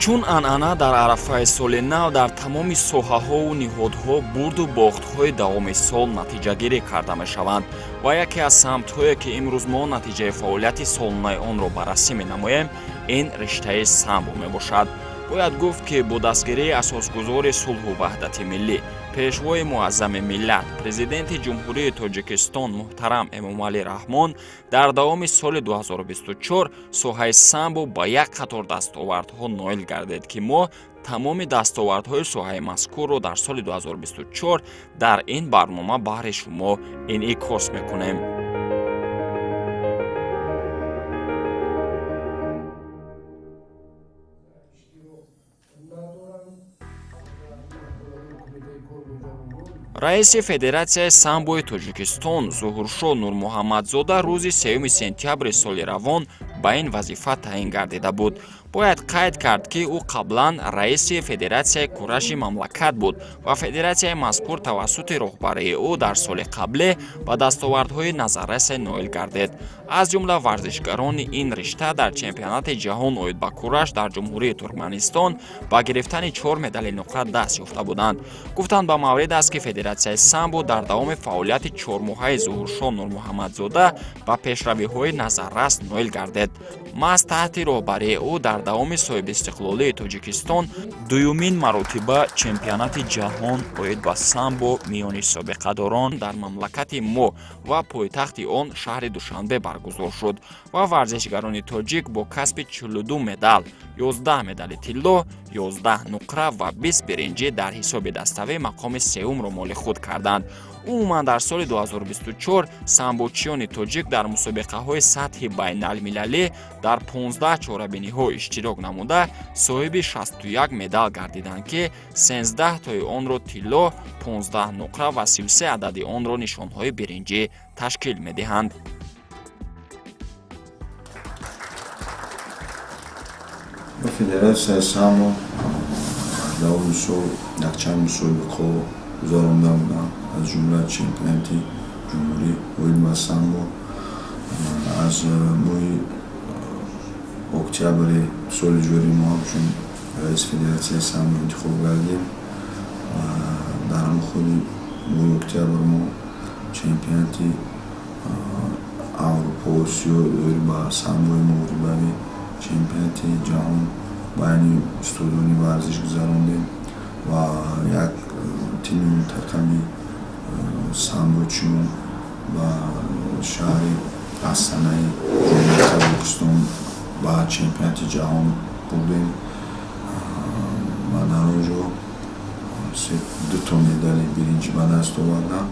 Чун анъана, дар арафаи соли нав дар тамоми соҳаҳову ниҳодҳо бурду бохтҳои давоми сол натиҷагирӣ карда мешаванд ва яке аз самтҳое, ки имрӯз мо натиҷаи фаъолияти солонаи онро баррасӣ менамоем, ин риштаи самбо мебошад. Бояд гуфт, ки бо дастгирии асосгузори сулҳу ваҳдати миллӣ, пешвои муаззами миллат, Президенти Ҷумҳурии Тоҷикистон муҳтарам Эмомалӣ Раҳмон дар давоми соли 2024 соҳаи самбо ба як қатор дастовардҳо ноил гардид, ки мо тамоми дастовардҳои соҳаи мазкурро дар соли 2024 дар ин барнома баҳри шумо инъикос мекунем. Раиси Федератсияи самбои Тоҷикистон Зуҳуршо Нурмуҳаммадзода рӯзи 3 сентябри соли равон ба ин вазифа таъин гардида буд. Бояд қайд кард, ки ӯ қаблан раиси Федератсияи кураши мамлакат буд ва федератсияи мазкур тавассути роҳбарии ӯ дар соли қабле ба дастовардҳои назаррасе ноил гардид. Аз ҷумла варзишгарони ин ришта дар чемпионати ҷаҳон оид ба кураш дар Ҷумҳурии Туркманистон ба гирифтани чор медали нуқра даст ёфта буданд. Гуфтанд ба маврид аст, ки Федератсияи самбо дар давоми фаъолияти чормоҳаи Зуҳуршо Нурмуҳаммадзода ба пешравиҳои назаррас ноил гардид. Маҳз таҳти роҳбарии ӯ дар давоми соҳибистиқлолии Тоҷикистон дуюмин маротиба чемпионати ҷаҳон оид ба самбо миёни собиқадорон дар мамлакати мо ва пойтахти он, шаҳри Душанбе, баргузор шуд ва варзишгарони тоҷик бо касби 42 медал: 11 медали тилло, 11 нуқра ва 20 биринҷӣ дар ҳисоби даставӣ мақоми сеюмро моли худ карданд. Умуман, дар соли 2024 самбочиёни тоҷик дар мусобиқаҳои сатҳи байналмилалӣ дар 15 чорабиниҳо иштирок намуда, соҳиби 61 медал гардиданд, ки 13 тои онро тилло, 15 нуқра ва 33 адади онро нишонҳои биринҷӣ ташкил медиҳанд. Федератсияи самбо давоми сол якчанд мусобиқаҳо гузаронда будам, аз ҷумла чемпионати ҷумҳурӣ оид ба самбо. Аз моҳи октябри соли ҷорӣ мо ҳамчун раиси Федератсияи самбо интихоб гардем. Дар ҳамн худи моҳи октябр мо чемпионати Аврупо, Осиё доир ба самбои муҳорибавӣ, чемпионати ҷаҳон байни устодони варзиш гузарондем ва як тими мунтахаби самбочиён ба шаҳри Астанаи Ҷумҳурии Қазоқистон ба чемпионати ҷаҳон бурдем ва дар он ҷо дуто медали биринҷӣ ба даст овардам.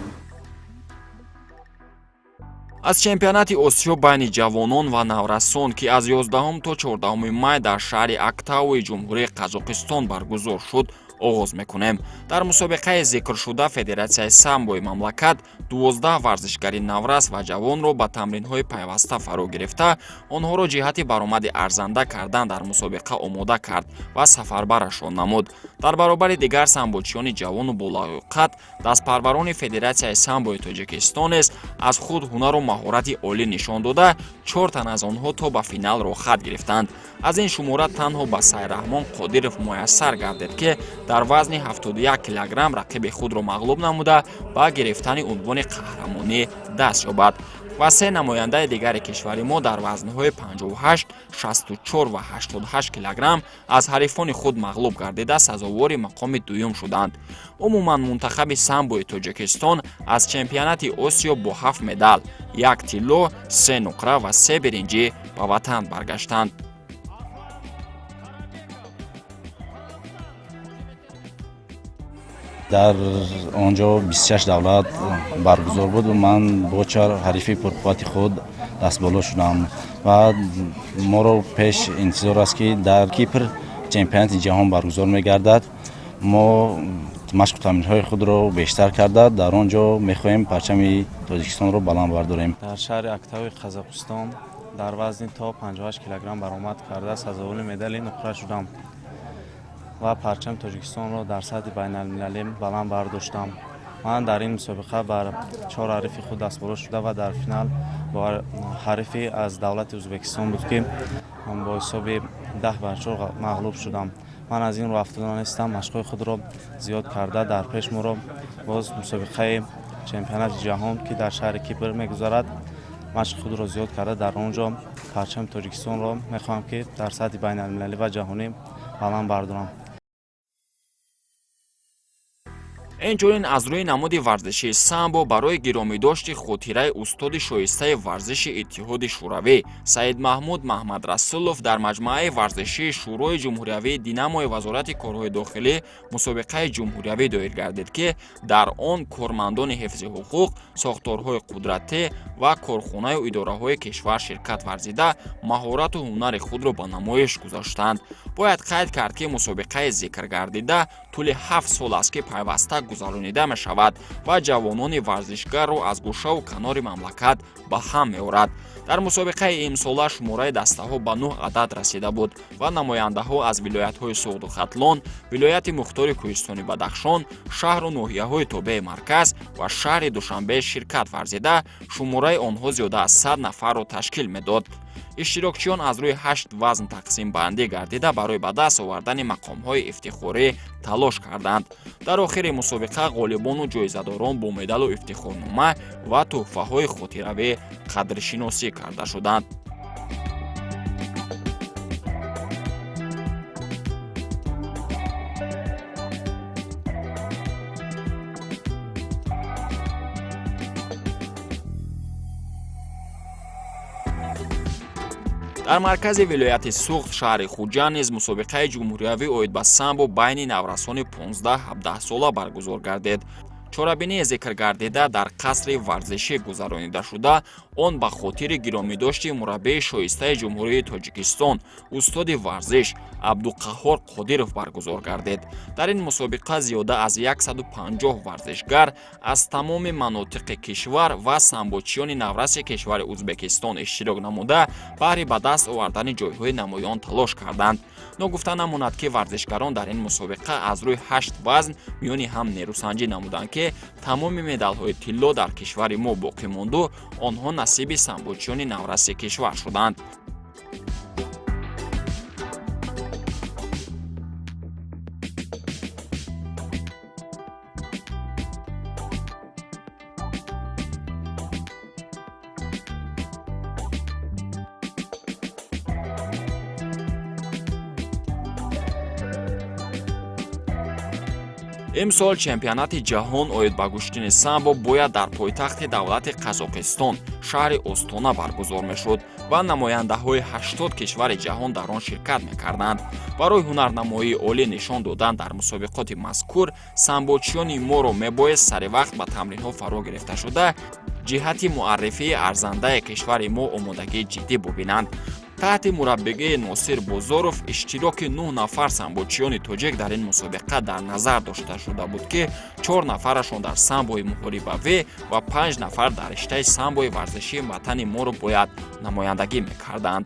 Аз чемпионати Осиё байни ҷавонон ва наврасон, ки аз 11 то 14 май дар шаҳри Актауи Ҷумҳурии Қазоқистон баргузор шуд, оғоз мекунем. Дар мусобиқаи зикршуда федератсияи самбои мамлакат 12 варзишгари наврас ва ҷавонро ба тамринҳои пайваста фаро гирифта, онҳоро ҷиҳати баромади арзанда кардан дар мусобиқа омода кард ва сафарбарашон намуд. Дар баробари дигар самбочиёни ҷавону болаёқат, дастпарварони Федератсияи самбои Тоҷикистон низ аз худ ҳунару маҳорати олӣ нишон дода, чор тан аз онҳо то ба финал роҳхат гирифтанд. Аз ин шумора танҳо ба Сайраҳмон Қодиров муяссар гардид, ки дар вазни 71 килограмм рақиби худро мағлуб намуда, ба гирифтани унвони қаҳрамонӣ даст ёбад ва се намояндаи дигари кишвари мо дар вазнҳои 58, 64 ва 88 килограмм аз ҳарифони худ мағлуб гардида, сазовори мақоми дуюм шуданд. Умуман, мунтахаби самбои Тоҷикистон аз чемпионати Осиё бо ҳафт медал: як тилло, се нуқра ва се биринҷӣ ба ватан баргаштанд. Дар он ҷо 26 давлат баргузор буд. Ман бо чор ҳарифи пурқуввати худ дастболо шудам ва моро пеш интизор аст, ки дар Кипр чемпионати ҷаҳон баргузор мегардад. Мо машқу тамринҳои худро бештар карда, дар он ҷо мехоҳем парчами Тоҷикистонро баланд бардорем. Дар шаҳри Актауи Қазоқистон дар вазни то 58 килограмм баромад карда, сазовори медали нуқра шудам ва парчами Тоҷикистонро дар сатҳи байналмилалӣ баланд бардоштам. Ман дар ин мусобиқа бар чор ҳарифи худ дастболо шуда ва дар финал бо ҳарифи аз давлати Ӯзбекистон буд, ки бо ҳисоби 10 бар 4 мағлуб шудам. Ман аз ин рӯ афтода нестам. Машқҳои худро зиёд карда, дар пеш моро боз мусобиқаи чемпионати ҷаҳон, ки дар шаҳри Кипр мегузарад, машқи худро зиёд карда, дар он ҷо парчами Тоҷикистонро мехоҳам, ки дар сатҳи байналмилалӣ ва ҷаҳонӣ баланд бардорам. Инчунин, аз рӯи намуди варзишии самбо барои гиромидошти хотираи устоди шоистаи варзиши Иттиҳоди Шӯравӣ Саидмаҳмуд Маҳмадрасулов дар маҷмӯаи варзишии Шӯрои ҷумҳуриявии Динамои Вазорати корҳои дохилӣ мусобиқаи ҷумҳуриявӣ доир гардид, ки дар он кормандони ҳифзи ҳуқуқ, сохторҳои қудратӣ ва корхонаю идораҳои кишвар ширкат варзида, маҳорату ҳунари худро ба намоиш гузоштанд. Бояд қайд кард, ки мусобиқаи зикргардида тӯли 7 сол аст, ки пайваста гузаронида мешавад ва ҷавонони варзишгарро аз гӯшаву канори мамлакат ба ҳам меорад. Дар мусобиқаи имсола шумораи дастаҳо ба нӯҳ адад расида буд ва намояндаҳо аз вилоятҳои Суғду Хатлон, вилояти мухтори кӯҳистони Бадахшон, шаҳру ноҳияҳои тобеи марказ ва шаҳри Душанбе ширкат варзида, шумораи онҳо зиёда аз 100 нафарро ташкил медод. Иштирокчиён аз рӯи ҳашт вазн тақсимбандӣ гардида, барои ба даст овардани мақомҳои ифтихорӣ талош карданд. Дар охири мусобиқа ғолибону ҷоизадорон бо медалу ифтихорнома ва тӯҳфаҳои хотиравӣ қадршиносӣ карда шуданд. Дар маркази вилояти Суғд, шаҳри Хуҷанд низ мусобиқаи ҷумҳуриявӣ оид ба самбо байни наврасони 15-17 сола баргузор гардид. Чорабинии зикргардида дар қасри варзишӣ гузаронида шуда, он ба хотири гиромидошти мураббии шоистаи Ҷумҳурии Тоҷикистон, устоди варзиш Абдуқаҳҳор Қодиров баргузор гардид. Дар ин мусобиқа зиёда аз 150 варзишгар аз тамоми манотиқи кишвар ва самбочиёни навраси кишвари Ӯзбекистон иштирок намуда, баҳри ба даст овардани ҷойҳои намоён талош карданд. Ногуфта намонад, ки варзишгарон дар ин мусобиқа аз рӯи ҳашт вазн миёни ҳам нерӯсанҷӣ намуданд, ки тамоми медалҳои тилло дар кишвари мо боқӣ монду онҳо насиби самбочиёни навраси кишвар шуданд. Имсол чемпионати ҷаҳон оид ба гӯштини самбо бояд дар пойтахти давлати Қазоқистон, шаҳри Остона баргузор мешуд. ва намояндаҳои 80 кишвари ҷаҳон дар он ширкат мекарданд. Барои ҳунарнамоии олӣ нишон додан дар мусобиқоти мазкур самбочиёни моро мебоист саривақт ба тамринҳо фаро гирифта шуда, ҷиҳати муаррифии арзандаи кишвари мо омодагии ҷиддӣ бубинанд. Таҳти мураббигии Носир Бозоров иштироки нӯҳ нафар самбочиёни тоҷик дар ин мусобиқа дар назар дошта шуда буд, ки чор нафарашон дар самбои муҳорибавӣ ва панҷ нафар дар риштаи самбои варзишии ватани моро бояд намояндагӣ мекарданд.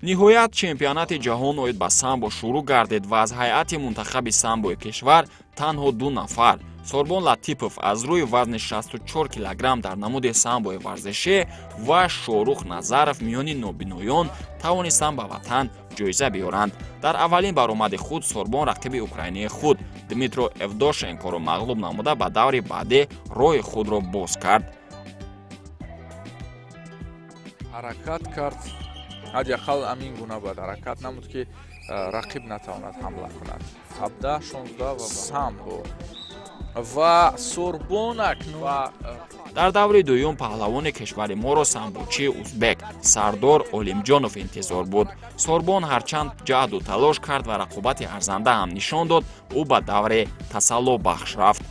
Ниҳоят, чемпионати ҷаҳон оид ба самбо шурӯъ гардид ва аз ҳайати мунтахаби самбои кишвар танҳо ду нафар, Сорбон Латипов аз рӯи вазни 64 килограмм дар намуди самбои варзишӣ ва Шорух Назаров миёни нобиноён, тавонистанд ба ватан ҷоиза биёранд. Дар аввалин баромади худ Сорбон рақиби украинии худ Дмитро Евдошенкоро мағлуб намуда, ба даври баъдӣ роҳи худро боз кард. Ҳаракат кард, ҳадди ақал ҳамин гуна бояд ҳаракат намуд, ки рақиб натавонад ҳамла кунад. 17-16 ва самбо ва Сорбон акнун ва Дар даври дуюм паҳлавони кишвари моро самбочии узбек Сардор Олимҷонов интизор буд. Сорбон ҳарчанд ҷаҳду талош кард ва рақобати арзанда ҳам нишон дод, ӯ ба даври тасаллобахш рафт.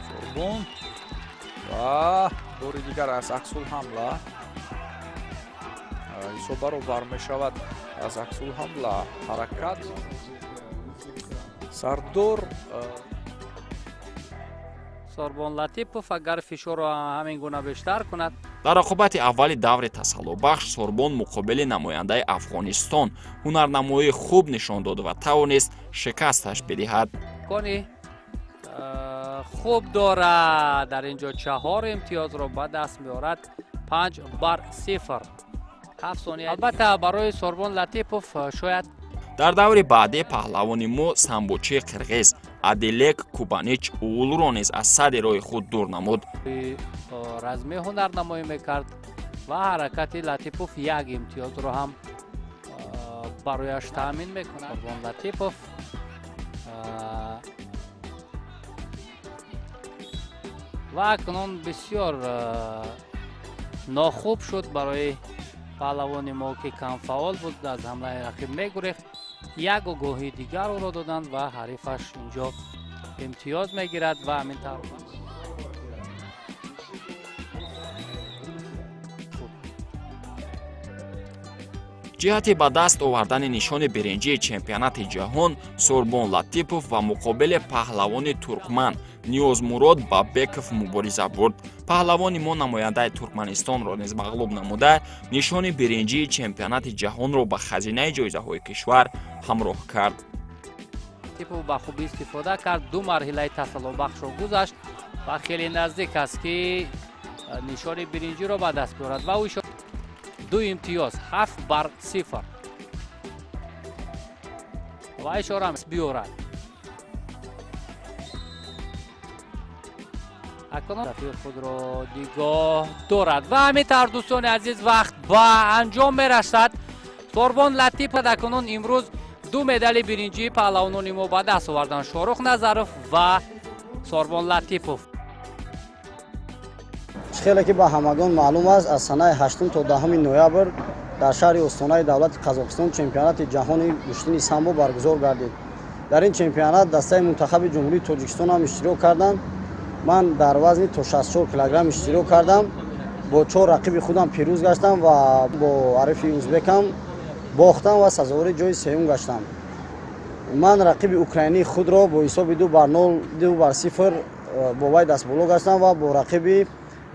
Сорбон ва бори дигар аз аксул ҳамла, ҳисоб баробар мешавад. Аз аксул ҳамла ҳаракат Сардор. Сорбон Латипов агар фишорро ҳамин гуна бештар кунад. Дар рақобати аввали даври тасаллобахш Сорбон муқобили намояндаи Афғонистон ҳунарнамоии хуб нишон дод ва тавонист шикасташ бидиҳад. Кони хуб дорад, дар ин ҷо чаҳор имтиёзро ба даст меорад, 5 бар 0, 7 сония. Албатта, барои Сорбон Латипов шояд. Дар даври баъдӣ паҳлавони мо самбочии қирғиз Адилек Кубанич Уулуро низ аз садди роҳи худ дур намуд. Размӣ ҳунарнамоӣ мекард ва ҳаракати Латипов як имтиёзро ҳам барояш таъмин мекунад. Сорбон Латипов ва акнун бисёр нохуб шуд барои паҳлавони мо, ки камфаъол буд, аз ҳамлаи рақиб мегурехт. Як огоҳии дигар ӯро доданд ва ҳарифаш инҷо имтиёз мегирад ва ҳамин тавр. Ҷиҳати ба даст овардани нишони биринҷии чемпионати ҷаҳон Сорбон Латипов ва муқобили паҳлавони туркман Ниёзмурод Бабеков мубориза бурд. Паҳлавони мо намояндаи Туркманистонро низ мағлуб намуда, нишони биринҷии чемпионати ҷаҳонро ба хазинаи ҷоизаҳои кишвар ҳамроҳ кард. Латипов ба хубӣ истифода кард, ду марҳилаи тасаллобахшро гузашт ва хеле наздик аст, ки нишони биринҷиро ба даст биёрад ва ӯ ду имтиёз, 7 бар 0, ва ишора биёрад. Акнун дафъи худро нигоҳ дорад ва ҳамин тавр, дӯстони азиз, вақт ба анҷом мерасад. Сорбон Латипов акнун имрӯз ду медали биринҷии паҳлавонони мо ба даст оварданд: Шорух Назаров ва Сорбон Латипов. Хеле ки ба ҳамагон маълум аст, аз санаи 8 то 10 ноябр дар шаҳри Остонаи давлати Қазоқистон чемпионати ҷаҳони гӯштини самбо баргузор гардид. Дар ин чемпионат дастаи мунтахаби Ҷумҳурии Тоҷикистон ҳам иштирок карданд. Ман дар вазни то 64 килограмм иштирок кардам, бо чор рақиби худам пирӯз гаштам ва бо ҳарифи узбекам бохтам ва сазовори ҷои сеюм гаштам. Ман рақиби украинии худро бо ҳисоби 2 бар 0, 2 бар 0. бо вай дастболо гаштам ва бо рақиби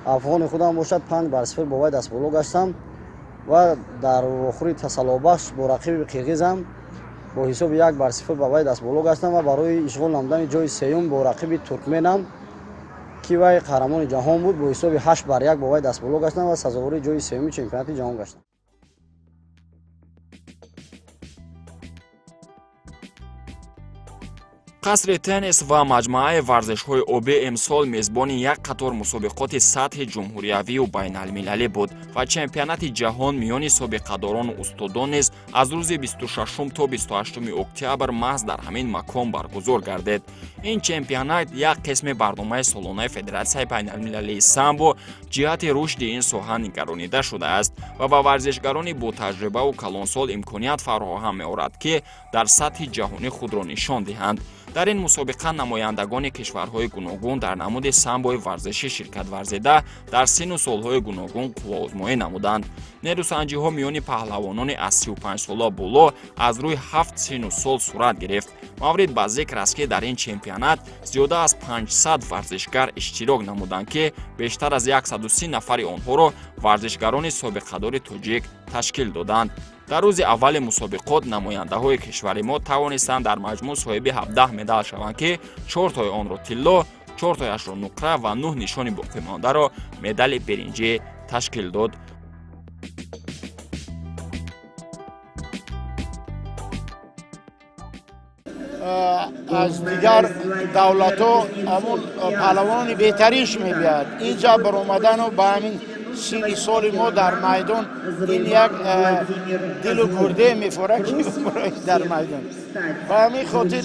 афғони худам бошад 5-0 бо вай дастболо гаштам ва дар вохӯри тасаллобахш бо рақиби қирғизам бо ҳисоби 1-0 ба вай дастболо гаштам ва барои ишғол намудани ҷои сеюм бо рақиби туркменам, ки вай қаҳрамони ҷаҳон буд, бо ҳисоби 8-1 бо вай дастболо гаштам ва сазовори ҷои сеюми чемпионати ҷаҳон гаштам. Қасри теннис ва маҷмӯаи варзишҳои обӣ имсол мезбони як қатор мусобиқоти сатҳи ҷумҳуриявию байналмилалӣ буд ва чемпионати ҷаҳон миёни собиқадорону устодон низ аз рӯзи 26 то 28 октябр маҳз дар ҳамин макон баргузор гардид. Ин чемпионат як қисми барномаи солонаи Федератсияи байналмилалии самбо ҷиҳати рушди ин соҳа нигаронида шудааст ва ба варзишгарони ботаҷрибаву калонсол имконият фароҳам меорад, ки дар сатҳи ҷаҳонӣ худро нишон диҳанд. Дар ин мусобиқа намояндагони кишварҳои гуногун дар намуди самбои варзишӣ ширкат варзида, дар синну солҳои гуногун қувваозмоӣ намуданд. Нерӯсанҷиҳо миёни паҳлавонони аз 35 сола боло аз рӯи ҳафт синну сол сурат гирифт. Маврид ба зикр аст, ки дар ин чемпионат зиёда аз 500 варзишгар иштирок намуданд, ки бештар аз 130 нафари онҳоро варзишгарони собиқадори тоҷик ташкил доданд. Дар рӯзи аввали мусобиқот намояндаҳои кишвари мо тавонистанд дар маҷмӯъ соҳиби 17 медал шаванд, ки чортои онро тилло, чортояшро нуқра ва нӯҳ нишони боқимондаро медали биринҷӣ ташкил дод. Аз дигар давлатҳо ҳамун паҳлавонони беҳтаринш мебиёяд. Инҷа баромадану ба ҳамин синни соли мо дар майдон ин як дилу гурде мефорад, ки дар майдон. Ба ҳамин хотир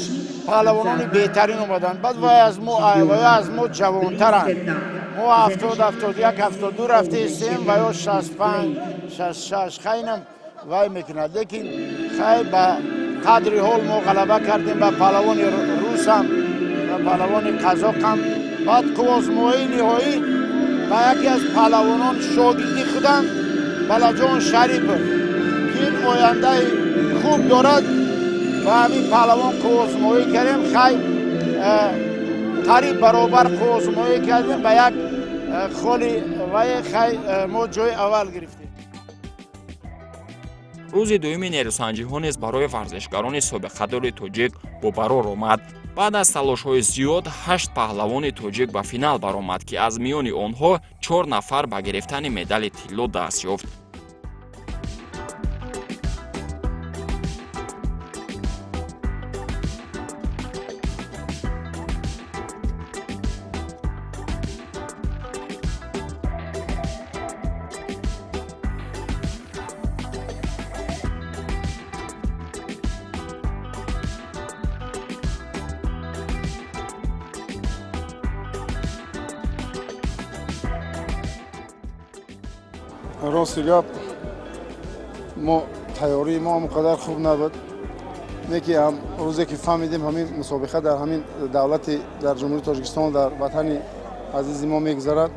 паҳлавонони беҳтарин омаданд. Баъд вай аз мо, вай аз мо ҷавонтаранд. Мо 70, 71, 72 рафтаистем, ва ё 65, 66. Хайнам вай мекунад, лекин хай, ба қадри ҳол мо ғалаба кардем ба паҳлавони русам ва паҳлавони қазоқам. Баъд қувваозмоии ниҳоӣ ба яке аз паҳлавонон, шогирди худам, Балаҷон Шарипов, ки ин ояндаи хуб дорад, ба ҳамин паҳлавон қувваозмоӣ кардем. Хай, қариб баробар қувваозмоӣ кардем, ба як холи вай хай мо ҷои аввал гирифтем. Рӯзи дуюми нерӯсанҷиҳо низ барои варзишгарони собиқадори тоҷик бобарор омад. Баъд аз талошҳои зиёд ҳашт паҳлавони тоҷик ба финал баромад, ки аз миёни онҳо чор нафар ба гирифтани медали тилло даст ёфт. Рости гап, мо тайёрии мо он қадар хуб набуд, не ки ҳам рӯзе ки фаҳмидем ҳамин мусобиқа дар ҳамин давлати, дар Ҷумҳурии Тоҷикистон, дар ватани азизи мо мегузарад,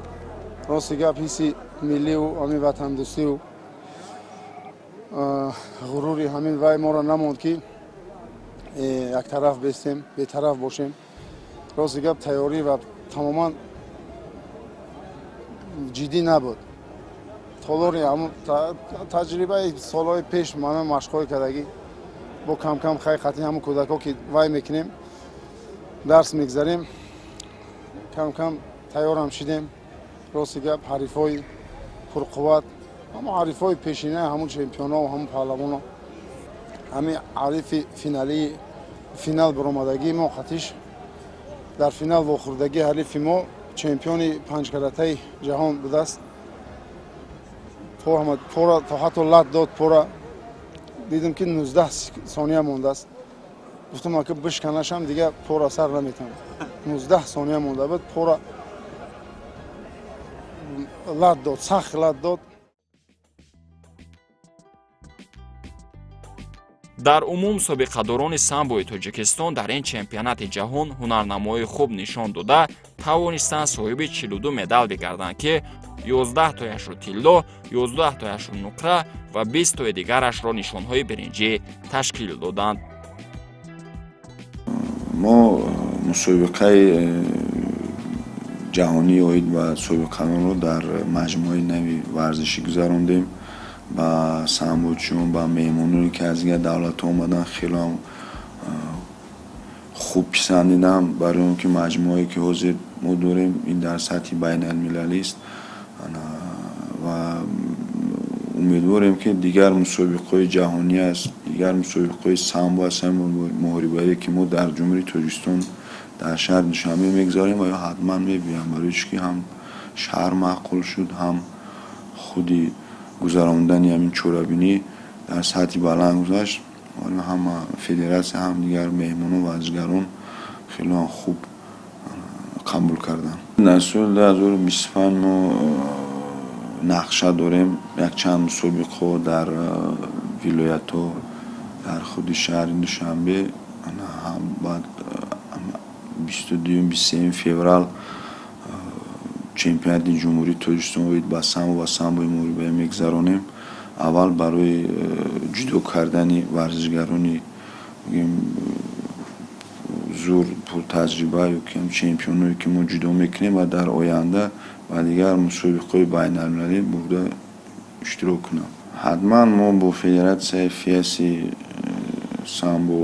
рости гап, ҳисси милливу ҳамин ватандӯстиву ғурури ҳамин вай моро намонд, ки яктараф бестем, бетараф бошем. Рости гап, тайёрӣ ва тамоман ҷиддӣ набуд. Толори таҷрибаи солҳои пеш, мана машқҳои кардагӣ, бо камкам хай қатъи ҳамун кӯдакҳо ки вай мекунем, дарс мегзарем, камкам тайёрам шидем. Рости гап, ҳарифҳои пурқувват, ҳамон ҳарифҳои пешина, ҳамун чемпионо, ҳамун паҳлавоно, ҳамин ҳарифи финалии финал баромадагии мо, қатиш дар финал вохӯрдагии ҳарифи мо чемпиони панҷкаратаи ҷаҳон будааст. Пора то ҳатто лат дод пора. Дидем, ки 19 сония мондааст. Гуфтам, ака бишканашам, дига пора сар наметавонам. 19 сония монда буд, пора лат дод, сахт лат дод. Дар умум собиқадорони самбои Тоҷикистон дар ин чемпионати ҷаҳон ҳунарнамоии хуб нишон дода, тавонистанд соҳиби 42 медал бигарданд, ки 11 тояшро тилло, 11 тояшро нуқра ва 20 тои дигарашро нишонҳои биринҷӣ ташкил доданд. Мо мусобиқаи Ҷаҳонӣ оид ба собиқадонро дар маҷмӯаи нави варзишӣ гузарондем. Ба самбочиён, ба меҳмононе, ки аз дигар давлатҳо омаданд, хелоам хуб писандидам, барои он ки маҷмӯае, ки ҳозир мо дорем, ин дар сатҳи байналмилалист ва умедворем, ки дигар мусобиқаҳои ҷаҳонӣ аст, дигар мусобиқаҳои самбо аст, муҳорибавие, ки мо дар Ҷумҳурии Тоҷикистон, дар шаҳри Душанбе мегузарем, ва ё ҳатман мебиёям, барои чӣ ки ҳам шаҳр маъқул шуд, ҳам худи гузарондани ҳамин чорабинӣ дар сатҳи баланд гузашт. Ҳама федератсия, ҳам дигар меҳмонон, варзишгарон хелоам хуб қабул карданд. Дар соли 2025 мо нақша дорем якчанд мусобиқаҳо дар вилоятҳо, дар худи шаҳри Душанбе. Баъд 22-юм, 23-юми феврал чемпионати Ҷумҳурии Тоҷикистон оид ба самбо ва самбои муҳорибавӣ мегузаронем. Аввал барои ҷудо кардани варзишгарони зур, пуртаҷриба ё ки чемпионое, ки мо ҷудо мекунем ва дар оянда ба дигар мусобиқаҳои байналмилалӣ бурда иштирок кунанд. Ҳатман мо бо федератсияи ФИАСи самбо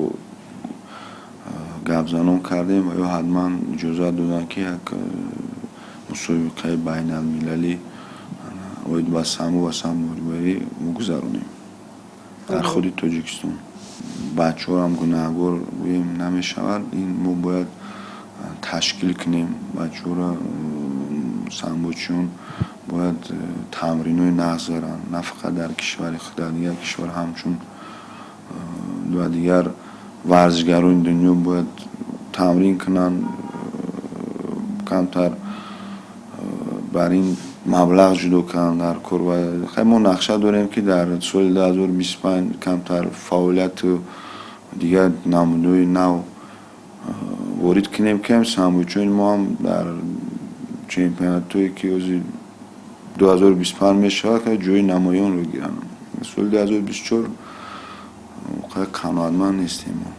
гапзанон кардем ва ё ҳатман иҷозат доданд, ки як мусобиқаи байналмилалӣ оид ба самбо ва самбо муҳорибавӣ мо гузаронем дар худи Тоҷикистон. Бачаҳоам гунаҳгор гӯем намешавад. Ин мо бояд ташкил кунем бачаҳоро. Самбочиён бояд тамринҳои нағз баранд, на фақат дар кишвари худ, дар дигар кишвар ҳамчун ва дигар варзишгарони дунё бояд тамрин кунанд, камтар бар ин маблағ ҷудо кунанд дар кор. Ва мо нақша дорем, ки дар соли 2025 камтар фаъолияту дигар намудҳои нав ворид кунем, ки самбочиёни мо ҳам дар чемпионатҳое, ки ҳозир 2025 мешавад, ҷои намоёнро гиранд. Соли 2024 қаноатманд нестем мо.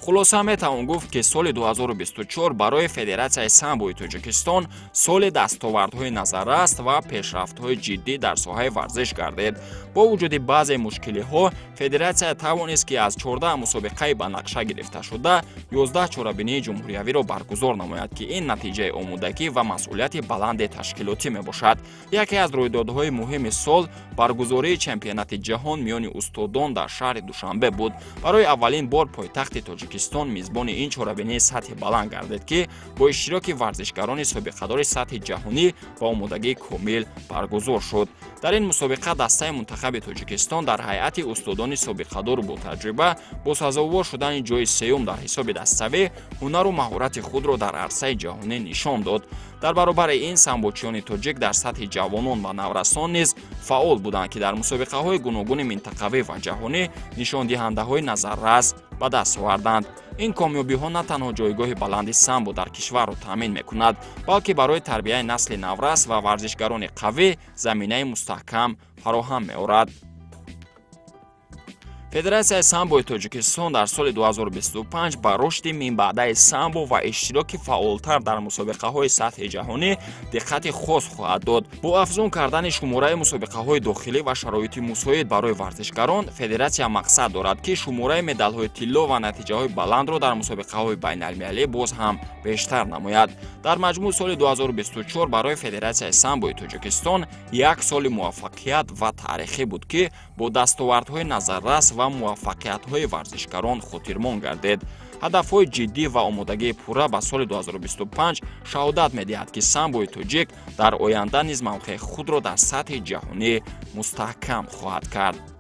Хулоса, метавон гуфт, ки соли 2024 барои Федератсияи самбои Тоҷикистон соли дастовардҳои назарраст ва пешрафтҳои ҷиддӣ дар соҳаи варзиш гардид. Бо вуҷуди баъзе мушкилиҳо, федератсия тавонист, ки аз 14 мусобиқаи ба нақша гирифташуда 11 чорабинии ҷумҳуриявиро баргузор намояд, ки ин натиҷаи омодагӣ ва масъулияти баланди ташкилотӣ мебошад. Яке аз рӯйдодҳои муҳими сол баргузории чемпионати ҷаҳон миёни устодон дар шаҳри Душанбе буд. Барои аввалин бор пойтахти Тоҷикистон мизбони ин чорабинии сатҳи баланд гардид, ки бо иштироки варзишгарони собиқадори сатҳи ҷаҳонӣ ва омодагии комил баргузор шуд. Дар ин мусобиқа дастаи мунтахаби Тоҷикистон дар ҳайати устодони собиқадору ботаҷриба бо сазовор шудани ҷои сеюм дар ҳисоби даставӣ ҳунару маҳорати худро дар арсаи ҷаҳонӣ нишон дод. Дар баробари ин, самбочиёни тоҷик дар сатҳи ҷавонон ва наврасон низ фаъол буданд, ки дар мусобиқаҳои гуногуни минтақавӣ ва ҷаҳонӣ нишондиҳандаҳои назаррас ба даст оварданд. Ин комёбиҳо на танҳо ҷойгоҳи баланди самбо дар кишварро таъмин мекунад, балки барои тарбияи насли наврас ва варзишгарони қавӣ заминаи мустаҳкам фароҳам меорад. Федератсияи самбои Тоҷикистон дар соли 2025 ба рушди минбаъдаи самбо ва иштироки фаъолтар дар мусобиқаҳои сатҳи ҷаҳонӣ диққати хос хоҳад дод. Бо афзун кардани шумораи мусобиқаҳои дохилӣ ва шароити мусоид барои варзишгарон, федератсия мақсад дорад, ки шумораи медалҳои тилло ва натиҷаҳои баландро дар мусобиқаҳои байналмилалӣ боз ҳам бештар намояд. Дар маҷмӯъ, соли 2024 барои Федератсияи самбои Тоҷикистон як соли муваффақият ва таърихӣ буд, ки бо дастовардҳои назаррас ва муваффақиятҳои варзишгарон хотирмон гардид. Ҳадафҳои ҷиддӣ ва омодагии пурра ба соли 2025 шаҳодат медиҳад, ки самбои тоҷик дар оянда низ мавқеи худро дар сатҳи ҷаҳонӣ мустаҳкам хоҳад кард.